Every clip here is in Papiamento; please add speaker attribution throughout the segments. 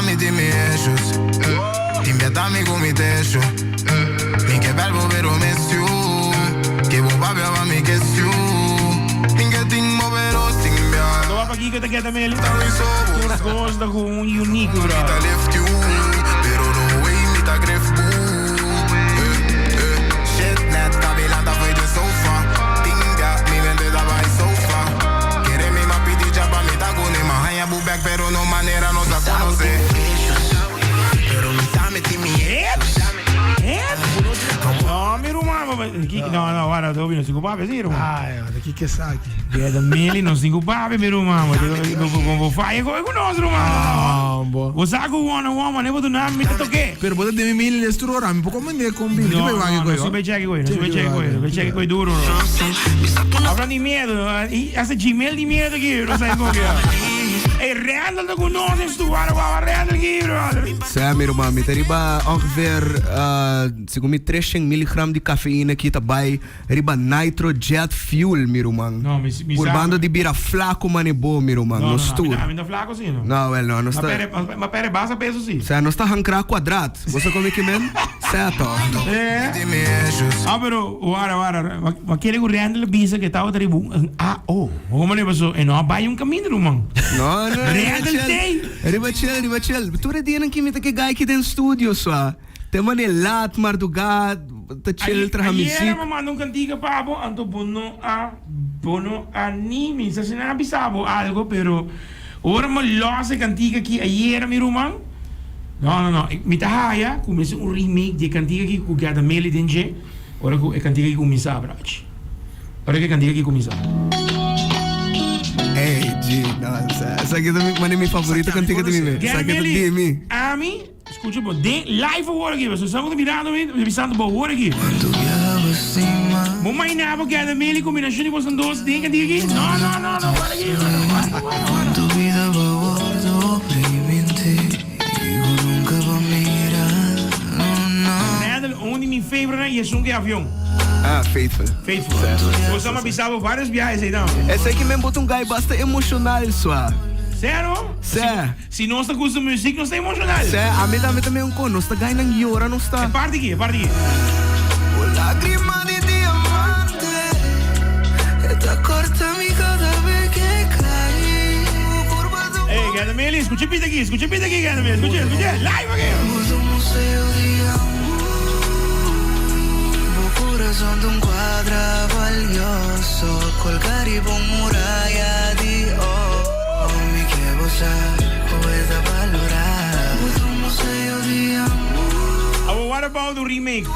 Speaker 1: mi tin mi issues. Tin bia mi ku mi techo. Mi ke bel bo pero miss you. Ke bo papia pa mi kiss you. Mi ke tin bo pero sin bia.
Speaker 2: Lo pa kiko ta keda meli?
Speaker 1: Ta riso bo.
Speaker 2: Tur cos ta cu un unique, bro.
Speaker 1: Mi ta lift you, pero no way mi ta grif bu. Shit net kabilanta voor de sofa. Tin bia mi mente ta bai sofa. Kere mi ma pidi jaba mi ta gune ma haña bu bek pero no manera nos a conoce. Pero mi ta meti mi
Speaker 2: Hips! Hips! No, mi ruman, no, no, wara, Toby, no sin papi, sí, ruman.
Speaker 3: Ai, ora ki ke sa aki.
Speaker 2: Geda Meli, no sin papi, mi ruman. Bo bo falla con con nos, ruman.
Speaker 3: Ah, bo.
Speaker 2: Bo sa ku one on one, mane bo duna mi ta toke.
Speaker 3: Pero bo ta demi mili les tur ora, mi poko mande con bini.
Speaker 2: No,
Speaker 3: Ki bai
Speaker 2: no,
Speaker 3: wak
Speaker 2: no si bai check goy, no si bai check goy, no bai check goy duro. Habla di miedo, y hasta Gmail di miedo aquí, no sabe con qué. Hey, Randall ta con nos en stu, wara wara Randall aquí, brother.
Speaker 4: Sa, mi ruman, mi ta riba ongeveer, segun mi, 300 miligram di cafeïne ki ta bai riba nitro jet fuel, mi ruman.
Speaker 2: No, mi, mi sa.
Speaker 4: Purbando di bira flaco mane bo, mi ruman,
Speaker 2: No, no,
Speaker 4: nos
Speaker 2: no,
Speaker 4: tur.
Speaker 2: ami ta flaco si, no.
Speaker 4: No, wel, no, nos
Speaker 2: Ma
Speaker 4: ta.
Speaker 2: pere, ma pere basa peso si.
Speaker 4: Sa, nos ta hankra cuadrat. Bo sa con mi ki men? Sa to.
Speaker 2: Eh. Ah, pero, wara, wara, ma kere ku Randall bisa ke tabata riba un AO. Como ne paso? E no a bai un camino, ruman.
Speaker 4: No, no, riba
Speaker 2: Randall
Speaker 4: chill.
Speaker 2: tey.
Speaker 4: Riba chill, riba chill. Tur e dianan ki mi ta ke guy ki den studio swa. Te mane laat marduga ta chill traha
Speaker 2: Ayera
Speaker 4: muziek.
Speaker 2: mi a manda un cantica pa bo, anto bo no a, bo no a ni mi sa si nan a bisa bo algo, pero ora mi los e cantica aki ayera mi ruman, no no no, mi ta haya cu mester un remake di e cantica aki cu Gada Meli den dje, ora cu e cantica aki cuminsa brachi. Ora cu e cantica aki cuminsa.
Speaker 4: Ey, G, no, esaki ta mi, mane mi favorito cantica di mi be.
Speaker 2: Gada
Speaker 4: Esaki ta
Speaker 2: Meli,
Speaker 4: di mi.
Speaker 2: ami. Scucha bo den live awor aki, pasobra esnan ku ta mirando mi ta bisando bo awor aki. Bo mainá bo keda meli kombinashon di boso dos den kantika aki? No, no, no, no, wak aki, wak, wak, wak. Randall, un di mi favoritenan i esun ku e avion.
Speaker 4: Ah, Faithful.
Speaker 2: Faithful. Bo sa mi a bisa bo varios biaha esei tambe.
Speaker 4: Esaki men bo ta un guy basta emocional, sua.
Speaker 2: Sero?
Speaker 4: Sè.
Speaker 2: Si nos ta gusta muziek nos ta emocional.
Speaker 4: Sè, ami tambe ta meun kon. Nos ta gai nan yora nos ta.
Speaker 2: E parti aki, e parti aki.
Speaker 1: Un lagrima di diamante e ta corta mi cada vez que cai.
Speaker 2: Ey, Ganda Meli, scucha e pita aki, scucha e pita aki, Ganda Meli, scucha, scucha, live aki.
Speaker 1: Museo di amor, bo corazon ta un cuadra valioso, colga riba un muraya di oro.
Speaker 2: Awo what about un remake?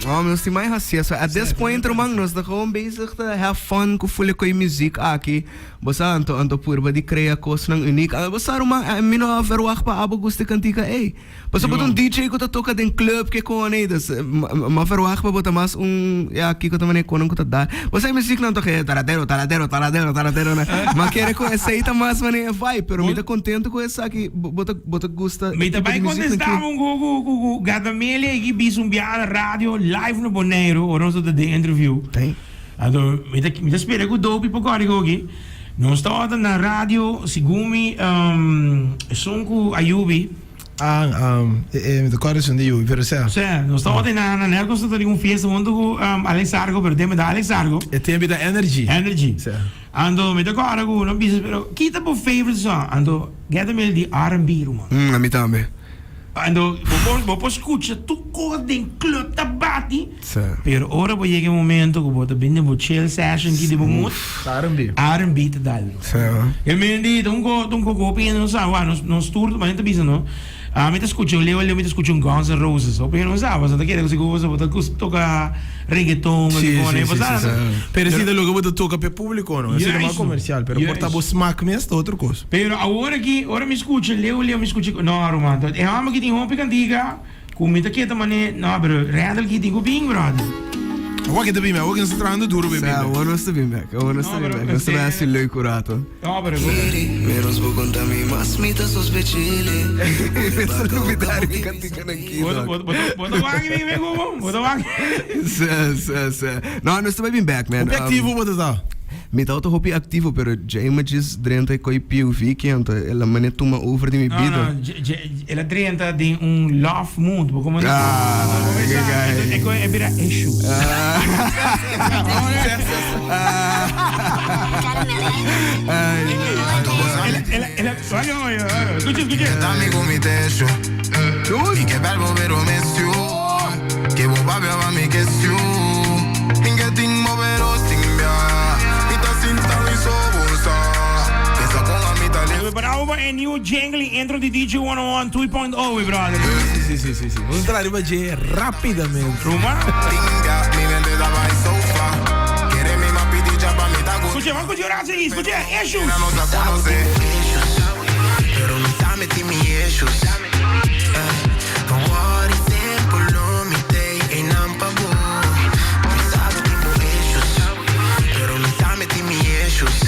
Speaker 4: Oh, nos tin mai hacia. So at this point, ruman, nos ta gewoon bezig te have fun ku fule ku e muziek aki. Bo sa anto anto purba di crea kosnan uniek. Bo sa ruman, mi no a verwacht pa abo gusta e kantika ey. Pasobra bo ta un DJ ku ta toka den club ke kon ei, dus m'a verwagt pa bo ta mas un, ya, kiko ta manera konan ku ta da. Bo sa e muzieknan tok e taratero, taratero, taratero, taratero na. M'a kere ku esei ta mas manera e vibe, pero mi ta kontento ku esaki bo ta bo ta gusta e
Speaker 2: Mi ta
Speaker 4: tipo
Speaker 2: bai
Speaker 4: di muzieknan
Speaker 2: kontestá
Speaker 4: ki.
Speaker 2: bo ku ku ku ku Gadamelia aki bisa un biaha na radio live na Boneiru ora nos ta den interview. Anto mi ta mi ta spera ku Dopie por kòrda aki. Nos tabata na radio segun mi esun ku Ayubi.
Speaker 3: Ah, mi ta kòrda esun di Ayubi, pero sea.
Speaker 2: Sea, nos tabata na na Nelco nos tabata den un fiesta huntu ku Alex Argo, pero tempu ta Alex Argo.
Speaker 3: E tempu ta Energy.
Speaker 2: Energy.
Speaker 3: Sea.
Speaker 2: Anto mi ta kòrda ku nos bisa pero kita bo favorite song? Anto Geta Mel di R&B ruman.
Speaker 4: Ami tambe.
Speaker 2: Anto bo por bo por skucha tur kos den club ta bati.
Speaker 4: Sí.
Speaker 2: Pero ora bo yega e momento ku bo ta bin den bo chill session ki di bo mood,
Speaker 3: R&B.
Speaker 2: R&B ta dal.
Speaker 4: Sí.
Speaker 2: E men di ta un ko ta un koko hopi hende no sa wak nos nos tur manera ta bisa no ami ta skucha un leu a leu mi ta skucha un Guns N' Roses hopi hende no sa pasobra ta kere ku sigur bo ta gusta toka reggaeton
Speaker 3: Sí,
Speaker 2: kiko
Speaker 3: sí,
Speaker 2: ne
Speaker 3: sí,
Speaker 2: pasá
Speaker 3: sí, sí. Pero si ta loke bo ta toka pa e publico no, esei ta mas
Speaker 2: Juist.
Speaker 3: comercial, pero por ta bo
Speaker 2: Juist.
Speaker 3: smaak mes ta otro kos.
Speaker 2: Pero awor aki ora mi skucha leu a leu mi skucha no ruman e hòmber ki tin hopi kantika. Ku mi ta keda mane, no, pero Randall ki tin ku bin, brother.
Speaker 3: Awor ki ta bin bek, awor ki nos ta trahando duro pa e bin
Speaker 4: Sa,
Speaker 3: bek.
Speaker 4: awor nos ta bin bek, awor nos ta bin bek. Nos ta bai hasi leuk un rato.
Speaker 2: No, pero ku.
Speaker 1: Menos bo konta mi mas mi ta sospechele.
Speaker 4: Mi ta lubida riba e kantikanan ki, dòk.
Speaker 2: Bo ta wak bin bek ku bo? Bo ta wak?
Speaker 4: Sa, sa, sa. No, nos ta bai bin bek, man.
Speaker 3: Hopi aktivo bo ta ta?
Speaker 4: Mi tabata hopi activo pero djei mi djis drenta e koi POV ki anto el a mane tuma over di mi
Speaker 2: No,
Speaker 4: bida.
Speaker 2: no, dje, dje, el a drenta den un love mood, bo como
Speaker 4: Ah,
Speaker 2: Bo
Speaker 4: ke gai.
Speaker 2: E koi e bira issues.
Speaker 4: Ay,
Speaker 2: El, el, el, oye, oye, oye, escucha, escucha.
Speaker 1: Dame con mi techo. Mi que verbo pero me Que bo babia va mi que siu. Mi que tingo pero sin via. Mi ta sin ta mi so bolsa. Pensa con a mi tali.
Speaker 2: Preparado pa e nieuwe jingle y intro di DJ 101 2.0, we brother.
Speaker 3: Si, si, si, si. Nos entra riba dje rapidamente.
Speaker 2: Ruma?
Speaker 1: Tinga, mi mente da vai sofa. Quiere mi ma pidi jaba mi ta
Speaker 2: Escucha, vamos escuchar ahora sí, escucha, issues.
Speaker 1: No se conoce.
Speaker 5: Pero mi dame ti mi issues. Don't worry, tempo lo mi te e nampa bo. Mi sabe ti mo issues. Pero mi dame ti mi issues.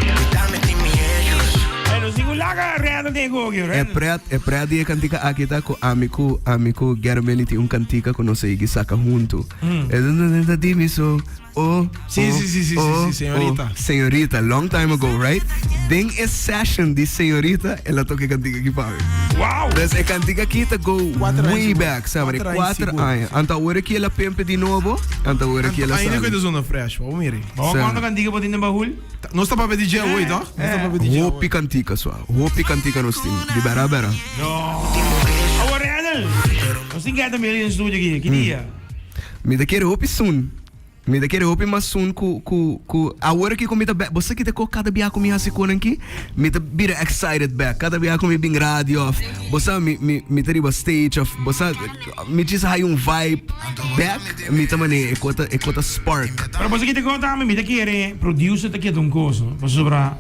Speaker 5: Mi dame ti mi issues.
Speaker 2: Bueno, sigo laga real de Gogio,
Speaker 4: E
Speaker 2: right?
Speaker 4: pret, e pret di e kantika aki ta ku ami ku ami ku Germany tin un kantika ku nos a yegi saka huntu. E di mi so oh
Speaker 3: Sí,
Speaker 4: oh,
Speaker 3: sí, sí, sí,
Speaker 4: oh,
Speaker 3: sí, sí, señorita.
Speaker 4: oh, señorita, long time ago, right? Den e session di señorita, el a toka e kantika aki pa mi.
Speaker 2: Wow!
Speaker 4: Dus e kantika aki ta go
Speaker 3: Kuater aña
Speaker 4: way
Speaker 3: sigur.
Speaker 4: back, sabe?
Speaker 3: Kuater aña
Speaker 4: Kuater
Speaker 3: sigur.
Speaker 4: aña. Anto awor aki el a pempe di nobo, anto awor aki el a
Speaker 3: Ainda
Speaker 4: sali.
Speaker 3: ku e ta zona fresh, wou miri.
Speaker 2: Vamos
Speaker 4: Sí.
Speaker 2: cuánto cantiga botin den bahul?
Speaker 3: Nos ta papia di dje awor, toch? Nos ta papia di dje awor.
Speaker 4: Hopi kantika swa, hopi kantika nos tin. Di bera bera.
Speaker 2: No. Awor Randall, nos tin geta meli den studio aki, ki dia?
Speaker 4: Mi ta kere hopi soon. Mi ta kere hopi mas soon ku ku ku awor aki ku mi ta bek. Bo sa ki ta ko kada bia ku mi hasi konan aki? Mi ta bira excited bek. Kada bia ku mi bin radio of bo sa mi mi mi ta riba stage of bo sa mi djis haya un vibe bek. Mi ta mane e ko ta e ko ta spark.
Speaker 2: Pero bo sa ki ta ko tambe mi ta kere producer ta keda un kos no. Pasobra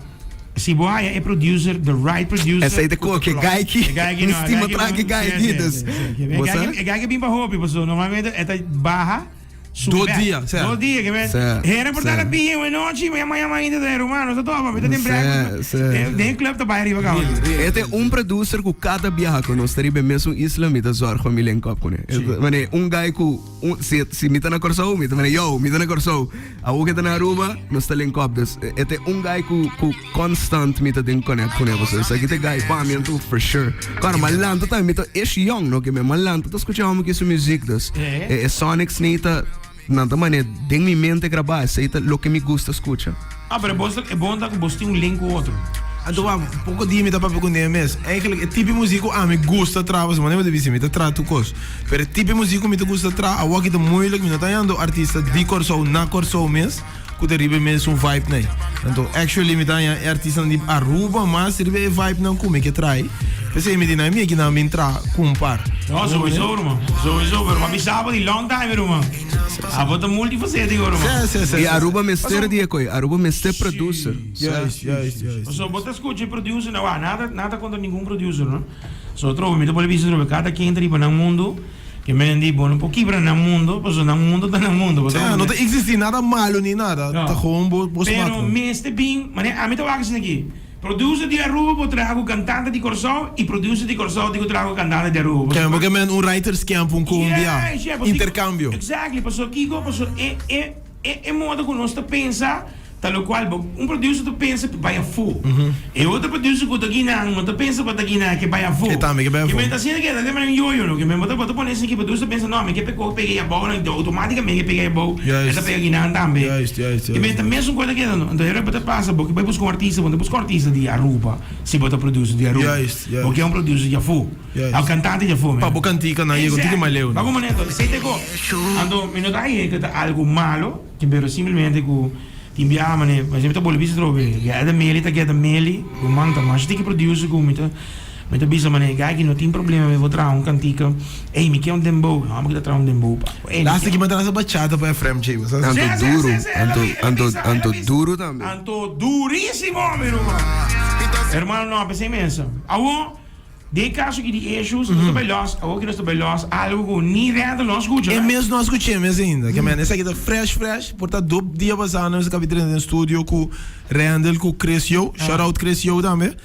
Speaker 2: si bo haya e producer, the right producer.
Speaker 4: Esei ta ko ke guy ki
Speaker 2: E guy ki
Speaker 4: mi
Speaker 2: no, e
Speaker 4: stima
Speaker 2: guy ki
Speaker 4: tra
Speaker 2: no,
Speaker 4: ke guy
Speaker 2: si,
Speaker 4: ki
Speaker 2: si,
Speaker 4: dus.
Speaker 2: si, si. E
Speaker 4: Bo
Speaker 2: guy
Speaker 4: sa?
Speaker 2: ki e guy ki bin pa hopi pasobra normalmente e ta baha. Su
Speaker 3: Dos
Speaker 2: bek.
Speaker 3: dia, sea.
Speaker 2: Dos dia, ke men.
Speaker 4: Sea,
Speaker 2: Heren por
Speaker 4: sea.
Speaker 2: tala bien, we nochi, mañana mañana mainta de rumano, sa topa, mi ta den
Speaker 4: Sea,
Speaker 2: breakfast.
Speaker 4: sea.
Speaker 2: Den den club ta bai riba kaba.
Speaker 4: E ta un producer ku kada biaha ku nos ta riba e mesun isla mi ta zorg pa mi link up kuné.
Speaker 2: Sí.
Speaker 4: Mane un guy ku un si si mi ta na Kòrsou mi ta mane yo mi ta na Kòrsou. Awor ke ta na Aruba nos ta link up dus e ta un guy ku ku constant mi ta den connect kuné pasobra esaki ta e guy pa mi anto for sure. Kòrda ma lanta tambe mi ta ish young no ke mi ma lanta ta skucha homi ke su music dus e e sonics nei ta nan ta mane den mi mente grabá esei ta loke mi gusta skucha.
Speaker 2: Ah pero bos ta e bon ta ku bos tin un link ku otro.
Speaker 3: Anto wak poko di mi ta papia ku Nea mes. Eigenlijk e tipo muziek ku ami gusta traha pasobra manera mi ta bisa mi ta traha tur kos. Pero e tipo muziek ku mi ta gusta traha awor aki ta moeilijk mi no ta hañando artista di Kòrsou na Kòrsou mes ku ta riba e mesun vibe nan. Anto actually mi ta haña e artistanan di Aruba mas riba e vibe nan ku mi ke traha. P'esei mi di nan mi aki nan bin traha ku un par.
Speaker 2: No, sowieso ruman. Sowieso, pero mi a bisa bo di long time ruman. Abo ta multifacético ruman.
Speaker 3: Sí, sí, sí.
Speaker 4: I Aruba mester di e koe, Aruba mester producer.
Speaker 3: Juist, juist, juist.
Speaker 2: So bo ta scucha e producer na wa, nada nada contra ningun producer no. So trobe mi ta por bisa trobe cada quien ta riba nan mundo ke men di bo no por kibra nan mundo pasobra nan mundo ta nan mundo. Bo ta
Speaker 3: Sí, no ta
Speaker 2: comprende?
Speaker 3: existi nada malo ni nada,
Speaker 2: No.
Speaker 3: ta gewoon bo bo
Speaker 2: Pero
Speaker 3: smaak.
Speaker 2: mester bin, manera ami ta wak asina aki. Producer di Aruba por traha ku kantante di Kòrsou i producer di Kòrsou tin ku traha ku kantante di Aruba.
Speaker 3: Kèn bo ke men un writers camp un kon bia
Speaker 2: Yes, yeah, pasobra
Speaker 3: intercambio.
Speaker 2: Exactly, pasobra kiko? Pasobra e e e e modo ku nos ta pensa ta lokual bo un producer ta pensa pa bai afó. E otro producer ku ta guinan no ta pensa pa ta guinan ke bai afó.
Speaker 3: E tambe ke bai afó.
Speaker 2: Ke men ta asina ke ta den manera un yoyo no ke men bo ta bo ta pone esaki ki producer ta pensa no mi ke pekó pega ei abou nan automaticamente ke pega ei abou e ta pega guinan tambe.
Speaker 3: Juist, juist,
Speaker 2: Ke men
Speaker 3: juist.
Speaker 2: ta mesun kos ta keda no. Anto hera bo ta pasa bo ke bai buska un artista bo no ta buska un artista di Aruba si bo ta producer di Aruba.
Speaker 3: Juist, juist.
Speaker 2: Bo ke un producer di afó.
Speaker 3: Juist.
Speaker 2: Of kantante di afó.
Speaker 3: Pa bo kantika nan yega un tiki mas leu.
Speaker 2: Ba ku manera esei ta e kos. Anto mi no ta haye ku ta algu malo pero simplemente ku tin biaha manera por ejemplo mi ta bolbe bisa atrobe Geda Meli ta Geda Meli ruman ta masha tiki producer ku mi ta mi ta bisa manera guy ki no tin problema mi por traha un kantika ey mi ke un dembow no mi ke ta traha un dembow pa bo ey mi
Speaker 3: Laatste
Speaker 2: ke
Speaker 3: ki mi a traha sa bachata pa Efrem Che bo sa.
Speaker 4: Anto
Speaker 2: Sí, sí,
Speaker 4: duro,
Speaker 2: sí, sí, el a
Speaker 4: anto
Speaker 2: bi- el a
Speaker 4: anto
Speaker 2: bisa, el a
Speaker 4: anto
Speaker 2: bisa.
Speaker 4: duro tambe.
Speaker 2: Anto durísimo mi ruman. Hermano no p'esei mesa. Awor Den e kaso aki di issues, nos ta bai los, awor ki nos ta bai los algo ku ni Randall no a skucha,
Speaker 3: E
Speaker 2: right?
Speaker 3: mes no a skuch'é mes ainda. Ke men, esaki ta fresh fresh, por ta dop dia pasá nos a kabi drenta den studio ku Randall, ku Chris Yo, shout out Chris Yo tambe.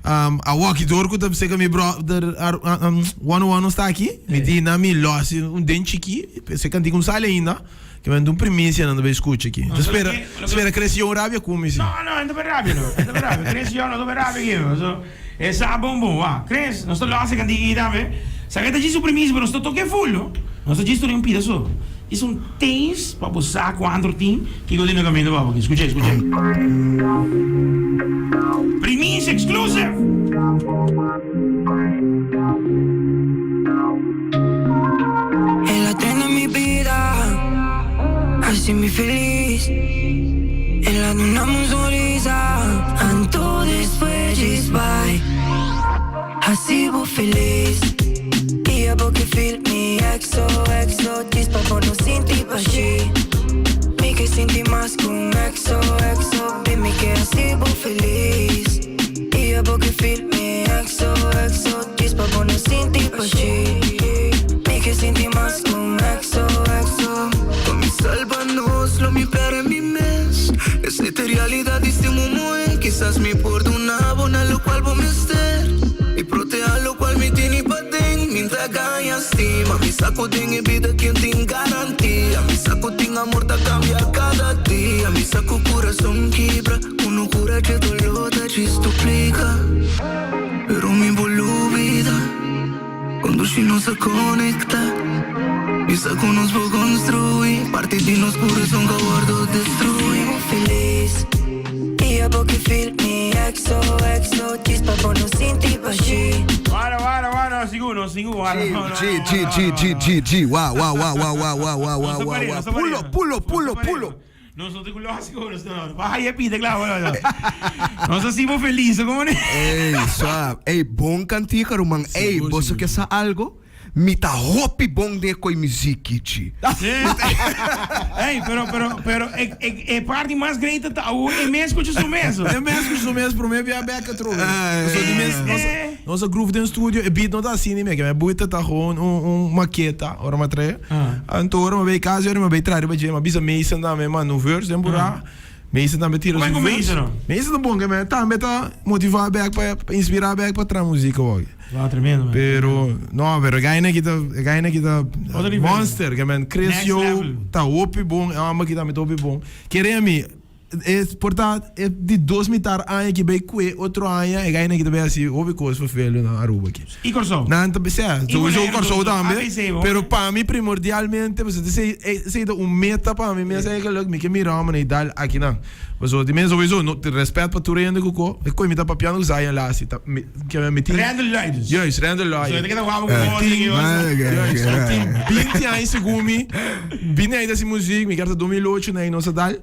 Speaker 3: Um, awor dor ku ta seka mi brother um, one one sta aki, mi di na mi los un den chiki, se kanti kun sale ainda, ke men un primicia nan bai skucha aki.
Speaker 2: No,
Speaker 3: Spera,
Speaker 2: lo
Speaker 3: spera Chris un rabia ku mi si.
Speaker 2: No, no, no ta rabia no. No ta rabia. Chris yo no ta rabia aki. So, e sa bon bon, wa. Chris, nos ta los e kanti aki tambe. Sa ke ta djis un primicia, pero nos ta toke full, no. Nos ta djis un pida so. Is un taste pa bo sa cuanto tin kico tin na caminda pa bo aki. Scucha, scucha. Primicia exclusive!
Speaker 5: El a tene mi bida, haci mi feliz. El a dunami un sonrisa, anto despues djis bai. Haci bo feliz, y abo ke feel mi exo, exo. Djis pa bo no sinti bashi. Mi ke sinti mas ku un exo, exo. Bin mi ke haci bo feliz, y abo ke feel mi exo, exo. Djis pa bo no sinti bashi. Mi ke sinti mas ku un exo, exo.
Speaker 6: Pa mi salba nos, lo mi perde mi mes. Esei ta realidad di stimu muhe. Kisas mi por duna bo na locual bo mester. Mi proteha locual mi tini paden. Mi ta gaña stima. Mi sa cu den e bida ken tin garantia. Mi sa cu tin amor ta cambia cada dia. Mi sa cu curason kibra, uno cura dje dolor ta djis duplica. Pero mi bo lubida. Cuando si nos a conecta, mi sa cu nos por construi. Parti di nos curason ca wordo destrui.
Speaker 5: Bo feliz y abo ke feel mi exo, exo. Djis pa bo no sinti bashi.
Speaker 2: Wara, wara, wara, sigur, no, sigur, wara, no, no,
Speaker 4: G,
Speaker 2: no,
Speaker 4: G,
Speaker 2: no,
Speaker 4: G,
Speaker 2: no,
Speaker 4: G,
Speaker 2: no.
Speaker 4: G, G, wa, wa, wa, wa, wa, wa, wa,
Speaker 2: No
Speaker 4: wa,
Speaker 2: se
Speaker 4: wa,
Speaker 2: pare,
Speaker 4: wa.
Speaker 2: no se pare.
Speaker 4: Pulo, pulo,
Speaker 2: No se
Speaker 4: pulo,
Speaker 2: pare.
Speaker 4: pulo.
Speaker 2: Nos no tin lógico, nos no. Baja y pide, claro, no, no. Nos hacimos feliz, ¿cómo no?
Speaker 4: Ey, suave. Ey, bon cantica, ruman. Ey,
Speaker 3: Sigur,
Speaker 4: boso
Speaker 3: sigur.
Speaker 4: ke sa algo? Mi ta hopi bon den koi muziek, chi.
Speaker 2: Sí. Ey, pero, pero, pero, e, e, e party mas great ta awo e mes escucha su mes.
Speaker 3: E mes escucha su mes, prome bia bek atrobe. So di mes, nos,
Speaker 2: Eh.
Speaker 3: nos a groove den studio, e beat no ta asina ni me, ke me buita ta gewoon un, un maketa, ora mi a trae. Anto ora mi a bay cas, ora mi a bay traha riba dje, mi a bisa Mason tambe manda un verse den pura. Mason tambe tira
Speaker 2: Como
Speaker 3: su
Speaker 2: ku
Speaker 3: verse.
Speaker 2: Mason no?
Speaker 3: Mason ta bon, ke me tambe ta motiva bek pa, pa inspira bek pa traha muziek awor.
Speaker 2: Wow, tremendo, man.
Speaker 3: Pero, no, pero e gaina aki ta, e gaina aki ta
Speaker 2: Otro nivel.
Speaker 3: monster, ke men
Speaker 2: Next
Speaker 3: creció,
Speaker 2: level.
Speaker 3: ta hopi bon, e homber aki tambe ta hopi bon. Kere mi, E por ta e di dos mitar aña ki bay kue otro aña e gainan ki ta bay hasi hopi kos vervelu na Aruba aki.
Speaker 2: Y Kòrsou.
Speaker 3: Nan ta sea,
Speaker 2: Y
Speaker 3: sowieso
Speaker 2: Boneiru
Speaker 3: Kòrsou
Speaker 2: sowieso.
Speaker 3: tambe,
Speaker 2: ABC, bo.
Speaker 3: pero pa mi primordialmente pasobra esei esei ta un meta pa mi mes eigenlijk mi ke mira homennan i dal akinan. Pasobra di mes sowieso no respet pa tur hende ku ko e koe mi ta papiando ku Zion Lassie ta mi ke mi tin
Speaker 2: Randall Luidens.
Speaker 3: Juist, Randall
Speaker 2: So,
Speaker 3: Luidens.
Speaker 2: e ta keda wou ku bo,
Speaker 3: Tin
Speaker 2: Juist.
Speaker 3: juist, mi tin binti aña segun mi bini ai ta hasi muzik mi kier ta 2008 na ei nos a dal.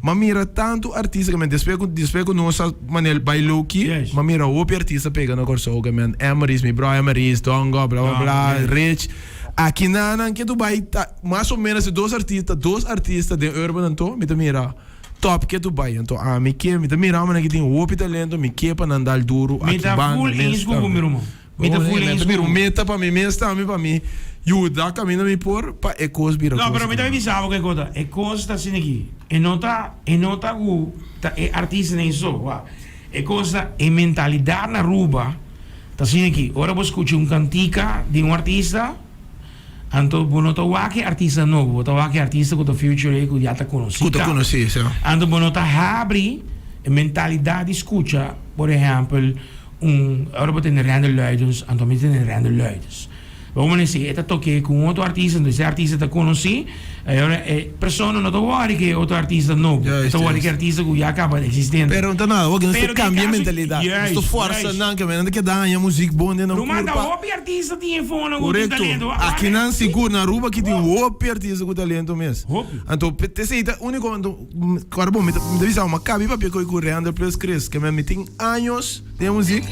Speaker 3: M'a mira tantu artista ke men despues ku despues ku nos a manera bai low-key,
Speaker 2: Yes.
Speaker 3: m'a mira hopi artista pega na Kòrsou ke men Emery's, mi bro Emery's, Dongo, bla bla bla, Rich. Aki nan nan ke tu bai ta mas o menos e dos artista, dos artista den urban anto mi ta mira top ke tu bai. Anto ami ke mi ta mira manera ki tin hopi talento, mi ke pa nan dal duru
Speaker 2: Mi
Speaker 3: aki
Speaker 2: ta
Speaker 3: banda
Speaker 2: full
Speaker 3: mes
Speaker 2: eens ku
Speaker 3: tambe.
Speaker 2: mi ruman. Mi ta full eens
Speaker 3: Mira,
Speaker 2: ku
Speaker 3: un meta pa mi mes tambe pa mi yuda caminda mi por pa e cos bira
Speaker 2: No,
Speaker 3: cos.
Speaker 2: pero mi ta bisa bo ke kota. E kos ta asina aki. E no ta, e no ta ku ta e artistanan so. Wak. E kos ta e mentalidat na Aruba ta asina aki. Ora bo skucha un kantika di un artista, anto bo no ta wak e artista nobo, bo ta wak e artista ku ta future ei ku ya ta konosí
Speaker 3: Ku ta
Speaker 2: kaba.
Speaker 3: konosí, sa.
Speaker 2: Anto bo no ta habri e mentalidat di skucha, por ehèmpel, Un ora bo tene Randall Luidens, anto mi tene Randall Luidens. Bo mane si e ta toke ku un otro artista, anto ese artista ta konosí, e ora e persona no ta wòri ku e otro artista nobo, e ta wòri ku e artista ku ya kaba existente.
Speaker 3: Pero no ta nada, wak nos ta
Speaker 2: Pero den
Speaker 3: kambia e
Speaker 2: kaso,
Speaker 3: mentalidat. Nos ta
Speaker 2: juist,
Speaker 3: forsa
Speaker 2: juist.
Speaker 3: nan, ke nan ta keda haña muzik bon den nan
Speaker 2: Ruman, ta
Speaker 3: kurpa.
Speaker 2: hopi artista tin e fono ku tin
Speaker 3: Korekto.
Speaker 2: talento. Wak, wak.
Speaker 3: Akinan sigur, na Aruba aki tin hopi artista ku talento mes.
Speaker 2: Hopi.
Speaker 3: Anto, esei ta úniko, anto, kòrda bon, mi ta bisa bo, mi a kabi papia ku ku Randall plus Chris, ke mi tin años den muzik,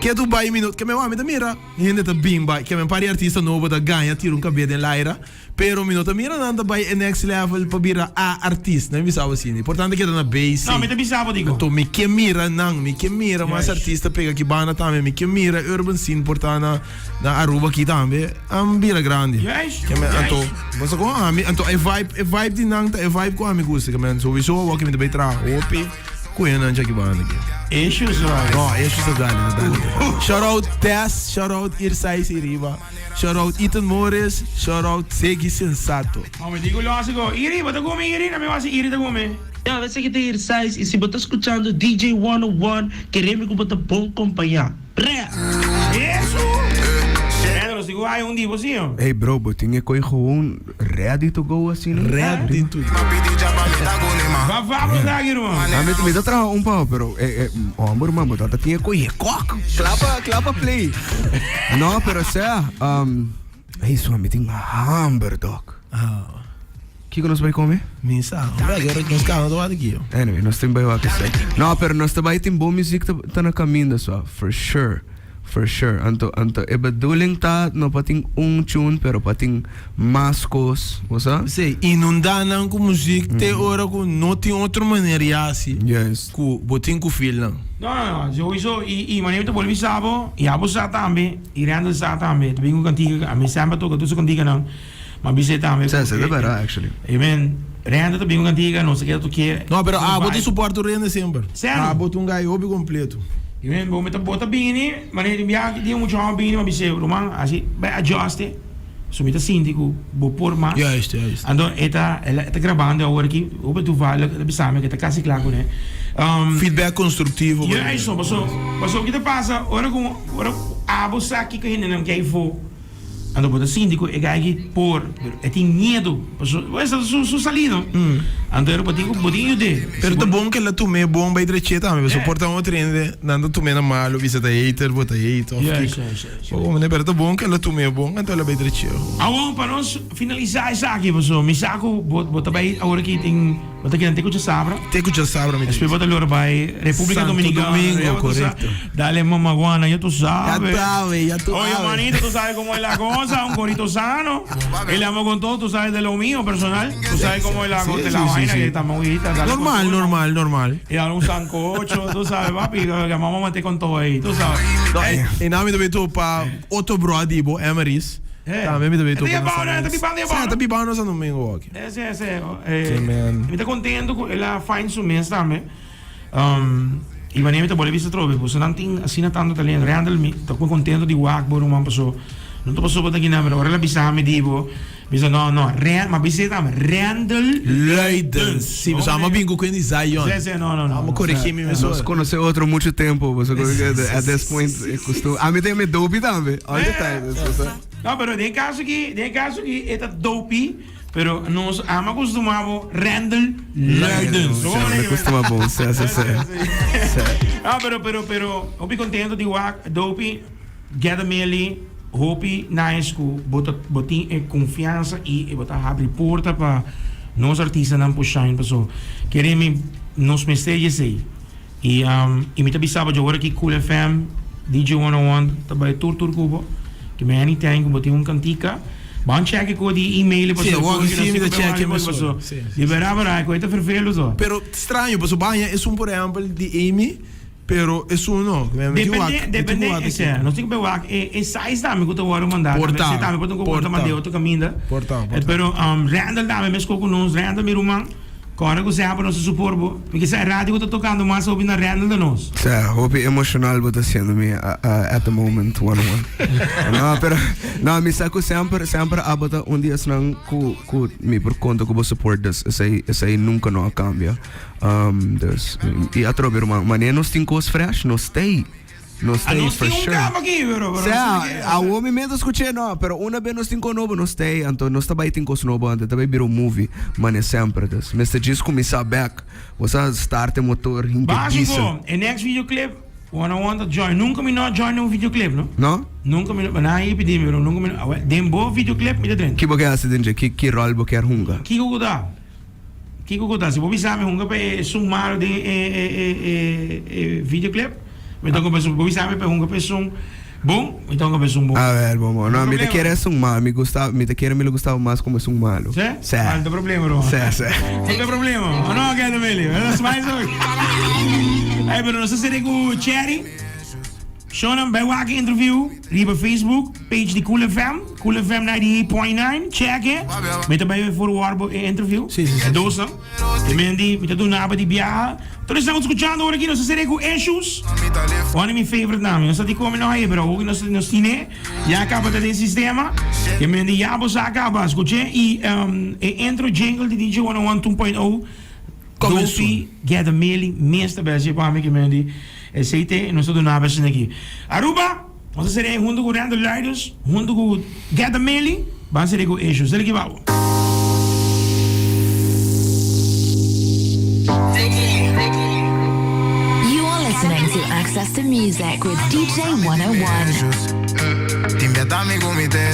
Speaker 3: ke tu bai mi no, ke mi wak mi ta mira hende ta bin bai, ke mi par di artista nobo ta gaña tira un kabia den laira, pero mi no ta mira nan ta bai e next level pa bira a artista, mi bisa bo asina, importante keda na basic.
Speaker 2: No, mi ta bisa bo dikon.
Speaker 3: Anto mi ke mira nan, mi ke mira mas artista pega aki banda tambe, mi ke mira urban scene por ta na na Aruba aki tambe, an bira grandi.
Speaker 2: Juist,
Speaker 3: Ke mi anto,
Speaker 2: juist.
Speaker 3: bo sa kon ami, anto e vibe, e vibe di nan ta e vibe ku ami gusta, ke mi sowieso awor ke mi ta bai traha hopi. Ku e nan chaki banda aki.
Speaker 2: Issues, right?
Speaker 3: No, issues ta dale, ta dale. Shout out Tess, shout out Irsais Iriba, shout out Ethan Morris, shout out Ziggy Sensato.
Speaker 2: No, mi digo lógico. Iri, bo ta come Iri? Na mi wasi Iri ta come.
Speaker 7: Ya, wese ki ta Irsais y si bo ta scuchando DJ 101, keremi cu bo ta bon compaña. Brea!
Speaker 2: Eso! Pedro, nos digo ay un di bo si yo.
Speaker 4: Hey bro, bo tin e koe gewoon ready to go asina?
Speaker 3: Ready to go.
Speaker 2: Va va bo sa aki ruman.
Speaker 4: A mi mi ta traha un pao, pero eh eh homber ruman, bo tata tin e koe kok. Klapa, klapa play. No, pero sea, um, hey sua, mi tin hamber dog. Kiko nos bai come?
Speaker 3: Mi sa, hombre, que nos cana to aki.
Speaker 4: Anyway, nos tin bai wak esei. No, pero nos ta bai tin bon muziek ta, ta na caminda so, for sure. For sure. Anto, anto e bedoeling ta no pa tin un tune, pero pa tin mas cos, bo sa?
Speaker 3: Sí, inundá nan ku muziek te ora ku no tin otro manera di hasi ku bo tin ku feel nan.
Speaker 2: No, no, no, sowieso. I, i manera mi ta bolbe bisa bo, i abo sa tambe, i Randall sa tambe, ta bin ku kantika, ami semper a toka tur su kantikanan. Ma bis'é tambe
Speaker 4: Sa, sa ta berdad actually.
Speaker 2: I mean, Rende ta bin ku kantiga, nos ta keda toke.
Speaker 3: No, pero abo ta support tur Rende semper.
Speaker 2: Seno.
Speaker 3: Abo ta un guy hopi completo.
Speaker 2: I mean, bo mi ta bo ta bini, manera di biaha tin mucha hòmber bini, ma bis'é, ruman, hasi bai adjust e, so mi ta sinti ku bo por mas.
Speaker 3: Juist, juist.
Speaker 2: Anto e ta, el a, e ta grabando awor aki, hopi toevallig, e ta bisa mi ku e ta kasi kla kuné.
Speaker 3: Feedback constructivo.
Speaker 2: Juist, so, paso, paso ki ta pasa ora ku, ora ku abo sa kiko hendenan ke afó. Anto bo ta sinti ku e guy aki por, pero e tin miedu, pasobra esa ta su salida. Anto ero bo tin ku bo tin yud'é.
Speaker 3: Pero ta bon ku el a tum'é bon bai drech'é tambe, pasobra por ta un otro hende nan ta tum'é na malu, bisa ta hater, bo ta hate òf kiko. Bo komprendé? Pero ta bon ku el a tum'é bon, anto el a bai drech'é.
Speaker 2: Awor pa nos finalisá esaki, pasobra mi sa ku bo ta bai awor aki tin. Bo ta keda te ku djasabra.
Speaker 3: Te ku djasabra mi ta
Speaker 2: Despues bo ta lora bai República
Speaker 3: Santo
Speaker 2: Dominicana.
Speaker 3: Domingo,
Speaker 2: Ya bo ta sa.
Speaker 3: correcto.
Speaker 2: Dale mamaguana, ya tu sabe.
Speaker 3: Ya sabe, ya tu
Speaker 2: Oye,
Speaker 3: sabe.
Speaker 2: manito, tú sabes cómo es la cosa, un corito sano. El amo con todo, tú sabes de lo mío personal. Tú sabes cómo es la,
Speaker 3: Sí,
Speaker 2: de la
Speaker 3: sí, sí,
Speaker 2: vaina
Speaker 3: sí.
Speaker 2: que estamos ahorita. Dale con
Speaker 3: Normal,
Speaker 2: todo.
Speaker 3: normal, normal.
Speaker 2: Y dale un sancocho, tú sabes, papi, que vamos a meter con todo ahí, tú sabes.
Speaker 3: No, e na mi ta bay topa otro bro di bo, Emeris. Tambe mi ta bay
Speaker 2: E ta
Speaker 3: topa na
Speaker 2: bibao,
Speaker 3: San
Speaker 2: e ta bibao, e ta
Speaker 3: Sí,
Speaker 2: bibao.
Speaker 3: ta bibao na San Domingo aki.
Speaker 2: Sí, sí.
Speaker 3: Sí, man.
Speaker 2: Mi ta contento cu el a find su mes tambe. Y wanneer mi ta bolbe bisa atrobe, boso nan tin asina tanto talento. Randall, mi ta muy contento di wak bo ruman paso no ta paso bo ta kinan, pero ora el a bisa mi di bo, mi bisa no, no, Ran, ma bisa tambe, Randall
Speaker 3: Luidens. Sí, paso amo bin cu Quindy Zion.
Speaker 2: Sí, sí, no, no, no.
Speaker 3: Amo corregi mi mes
Speaker 4: Nos conoce otro mucho tempo, boso como que at this point e costum. Ami ta yama e dopey tambe, all the time.
Speaker 2: No, pero den caso aki, den caso aki e ta dopey. Pero nos ama costuma bo Randall Luidens.
Speaker 4: Sí, me costuma bon, sí, sí, sí. Sí.
Speaker 2: Ah, pero, pero, pero, hopi contento di wak, Dopey, get a milli, hopi nice ku bo ta, bo tin e confianza y bo ta habri porta pa nos artistanan por shine paso kere mi nos mester djesey. Y, um, y mi ta bisa bo dje ora ki Cool FM, DJ 101 ta bai tur tur ku bo. Ki mi anytime ku bo tin un kantika, ban check ku di email
Speaker 3: Sí,
Speaker 2: paso
Speaker 3: awor
Speaker 2: ku
Speaker 3: sí mi ta
Speaker 2: ku
Speaker 3: check
Speaker 2: paso.
Speaker 3: mesora. Sí, sí,
Speaker 2: Di bera bera ku e ta fervelo so.
Speaker 3: Pero straño, paso baña esun por ehempel di Amy, pero esun no. Mi tin wak,
Speaker 2: Depende,
Speaker 3: mi tin
Speaker 2: depende,
Speaker 3: wak
Speaker 2: e sea, nos tin ku be wak e, e size tambe ku ta wòrdu mandá.
Speaker 3: Por ta,
Speaker 2: Tambe, tambe por ta ku
Speaker 3: por
Speaker 2: por ta
Speaker 3: ta.
Speaker 2: mand'é otro kaminda.
Speaker 3: Por ta, por ta.
Speaker 2: Pero, um, Randall tambe meskos ku nos, Randall mi ruman. Kòrda ku semper nos ta supor bo. Mi ke sa e radio ku ta tokando mas hopi na Randall dan nos.
Speaker 4: Sa, hopi emocional bo ta haciendo mi at the moment one one. No, pero no, mi sa ku semper semper abo ta un di esnan ku ku mi por konta ku bo support dus esei esei nunka no a kambia. Um, dus i atrobe ruman, manera nos tin kos fresh nos stay. Nos
Speaker 2: Ah,
Speaker 4: stay
Speaker 2: nos
Speaker 4: for
Speaker 2: tin un
Speaker 4: sure.
Speaker 2: kaba aki, pero, pero
Speaker 4: Sea,
Speaker 2: nos tin que-
Speaker 4: awo mi meta escuché no, pero una vez nos tin cos nobo, nos stay, anto nos ta bay tin cos nobo, anto ta bay bira un movie, mane semper. Dus, mester djis cuminsa back, bo sa start e motor, hinca diesel.
Speaker 2: Básico, e next videoclip, one on one ta join. Nunca mi no a join un videoclip, no?
Speaker 4: No?
Speaker 2: Nunca mi no, nan a pidi mi, pero nunca mi no, awel, den bo videoclip mi ta drenta.
Speaker 4: Ki bo ke haci den dje? Ki, ki rol bo kier hunga?
Speaker 2: Kiko ku ta? Kiko ku ta? Si bo bisa mi hunga pa e esun malo den e e e e e videoclip, mi ta hunga pa esun. Bo bisa mi pa hunga pa esun bon, mi ta hunga pa esun bon.
Speaker 4: A ver, bon, bon. No, mi ta
Speaker 2: Problema.
Speaker 4: kere esun malo. Mi gusta, mi ta kere mi lo gustaba mas como esun malo.
Speaker 2: Sí?
Speaker 4: Sí.
Speaker 2: Ah, no ta problema, bro.
Speaker 4: Sí, sí.
Speaker 2: No ta problema. O no, Kendo Meli? Smile so. Ey, pero nos a sere ku Cherry. Shownan bai wak e interview riba Facebook page di Cool FM, Cool FM 98.9, check e. Mi ta bai forward bo e interview.
Speaker 3: Sí, sí, sí.
Speaker 2: E dosnan. E men di mi ta duna bo di biaha. Tur esnan ku ta skuchando ora aki nos ta sere ku Issues. One di mi favorite nan. Mi no sa di kon mi no haye pero awor nos nos tine ya kaba ta den sistema. E men di ya bo sa kaba skuch'e i e intro jingle di DJ 101 2.0.
Speaker 3: Coming
Speaker 2: Dopey
Speaker 3: soon.
Speaker 2: Get a Mailing mes ta besi pa mi ki men di esey te nos ta duna besi aki. Aruba, nos ta sere hunto ku Randall Luiders, hunto ku Get a Mailing, ban sere ku Issues. Dale ki babo.
Speaker 8: You are listening to Access to Music with DJ 101.
Speaker 1: Tin beta mi ku mi te.